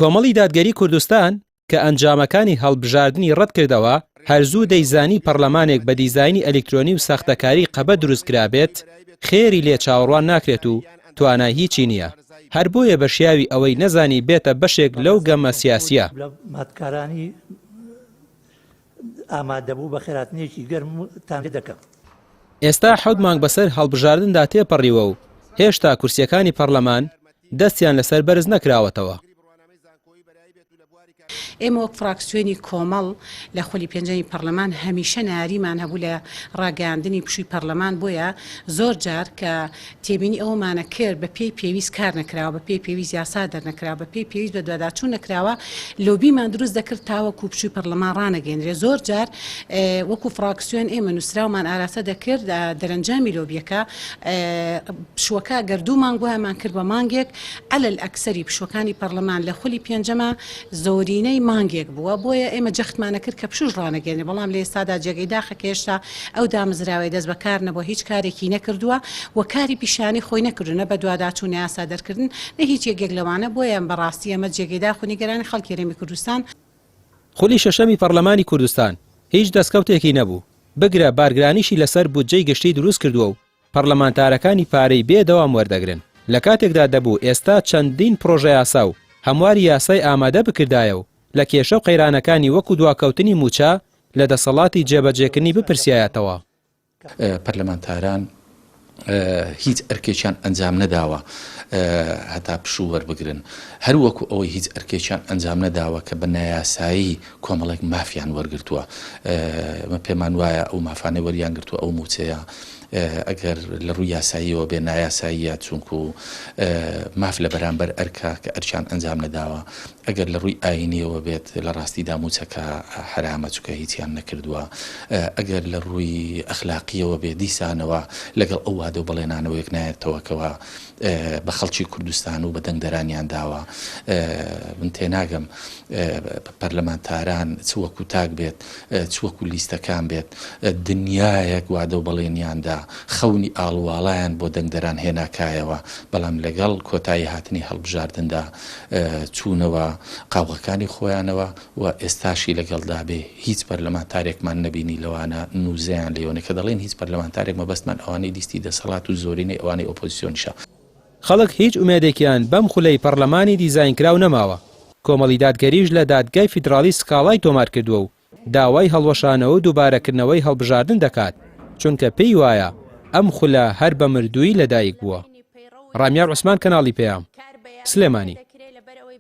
کۆمەڵی دادگەری کوردستان کە ئەنجامەکانی هەڵبژاردنی ڕەتکردەوە، هەر زوو دەیزانی پەڕلەمانێک بە دیزاینی ئەلیکترۆنی و ساختەکاری قەبە دروستکرابێت، خێری لێ چاوەڕوان ناکرێت و توانای هیچی نییە. هەر بۆیە بە شیاوی ئەوەی نەزانی بێتە بەشێک لەو گەمە سیاسییە. ئێستا حەوت مانگ بەسەر هەڵبژاردندا تێپەڕیوە و هێشتا کورسییەکانی پەڕلەمان دەستیان لەسەر بەرز نەکراوەتەوە. ئێمە وەک فراکسیۆنی کۆمەڵ لە خولی پێنجەمی پەرلەمان هەمیشە نەیاریمان هەبوو لە ڕاگەیاندنی پشووی پەرلەمان بۆیە زۆر جار کە تێبینی ئەوەمانە کرد بە پێی پێویست کار نەکراوە بە پێی پێویست یاسا دەرنەکراوە بە پێی پێویست بەدواداچوون نەکراوە لۆبیمان دروست دەکرد تاوەکو پشووی پەرلەمان ڕانەگەیەنرێ زۆر جار وەکو فراکسیۆن ئێمە نووسراومان ئاراستە دەکرد دەرەنجامی لۆبیەکە پشووەکە گەر دوو مانگ بوایە کرد بە مانگێک، عەلە ئەکسەری پشووەکانی پەڕلەمان لە خولی پێنجەما زۆرینەی مانگێک بووە، بۆیە ئێمە جەختمانە کرد کە پشووش ڕانەگەیەنرێ، بەڵام لە ئێستادا جێگەی داخە کە هێشتا ئەو دامەزراوەیە دەست بە کار نەبووە، هیچ کارێکی نەکردووە و کاری پیشانی خۆی نەکردووە، نە بەدواداچوون نە یاسا دەرکردن نە هیچ یەکێک لەوانە، بۆیە بەڕاستی ئەمە جێگەی داخ و نیگەرانی خەڵکی هەرێمی کوردستان. خولی شەشەمی پەڕلەمانی کوردستان هیچ دەستکەوتێکی نەبوو، بگرە بارگرانیشی لەسەر بودجەی گشتی دروست کردووە و پەڕلەمانتارەکانی پارەی بێ دەوام وەردەگرن، لە کاتێکدا دەبوو ئێستا چەندین پڕۆژەیاسا و هەمواری یاسای ئامادە بکردایە و لە کێشە و قەیرانەکانی وەکو دواکەوتنی مووچە لە دەسەڵاتی جێبەجێکردنی بپرسیایەتەوە. پەرلەمانتاران هیچ ئەرکێکیان ئەنجام نەداوە هەتا پشوو وەربگرن، هەر وەکو ئەوەی هیچ ئەرکێکیان ئەنجام نەداوە کە بە نایاسایی کۆمەڵێک مافیان وەرگرتووە. ئێمە پێمان وایە ئەو مافانەی وەریان گرتووە ئەو مووچەیە ئەگەر لە ڕووی یاساییەوە بێ نایاساییە چونکو ماف لە بەرامبەر ئەرکە کە ئەرکیان ئەنجام نەداوە. ئەگەر لە ڕووی ئایینیەوە بێت لە ڕاستیدا مووچەکە حەرامە چونکە هیچیان نەکردووە. ئەگەر لە ڕووی ئەخلاقییەوە بێ دیسانەوە لەگەڵ ئەو وادە و بەڵێنانەوە یەک نایەتەوە کەوا بە خەڵکی کوردستان و بە دەنگدەرانیان داوە. من تێناگەم پەرلەمانتاران چ وەکو تاک بێت چ وەکو لیستەکان بێت دنیایەک وادە و بەڵێنیان دا، خەونی ئاڵوواڵایان بۆ دەنگدەران هێنا کایەوە، بەڵام لەگەڵ کۆتایی هاتنی هەڵبژاردندا چوونەوە قاوغەکانی خۆیانەوە و ئێستاشی لەگەڵدا بێ هیچ پەرلەمانتارێکمان نەبینی لەوانە نوزەیان لێوەنێ، کە دەڵێین هیچ پەرلەمانتارێک مەبەستمان ئەوانەی لیستی دەسەڵات و زۆرینەی ئەوانەی ئۆپۆزسیۆنیشە. خەڵک هیچ ئومێدێکیان بەم خولەی پەڕلەمانی دیزاینکراو نەماوە، کۆمەڵی دادگەریش لە دادگای فیدڕاڵی سکاڵای تۆمارکردووە و داوای هەڵوەشانەوە و دووبارەکردنەوەی هەڵبژاردن دەکات، چونکە پێی وایە ئەم خولە هەر بە مردوویی لەدایک بووە. ڕامیار عوسمان کەناڵی پەیام، سلێمانی.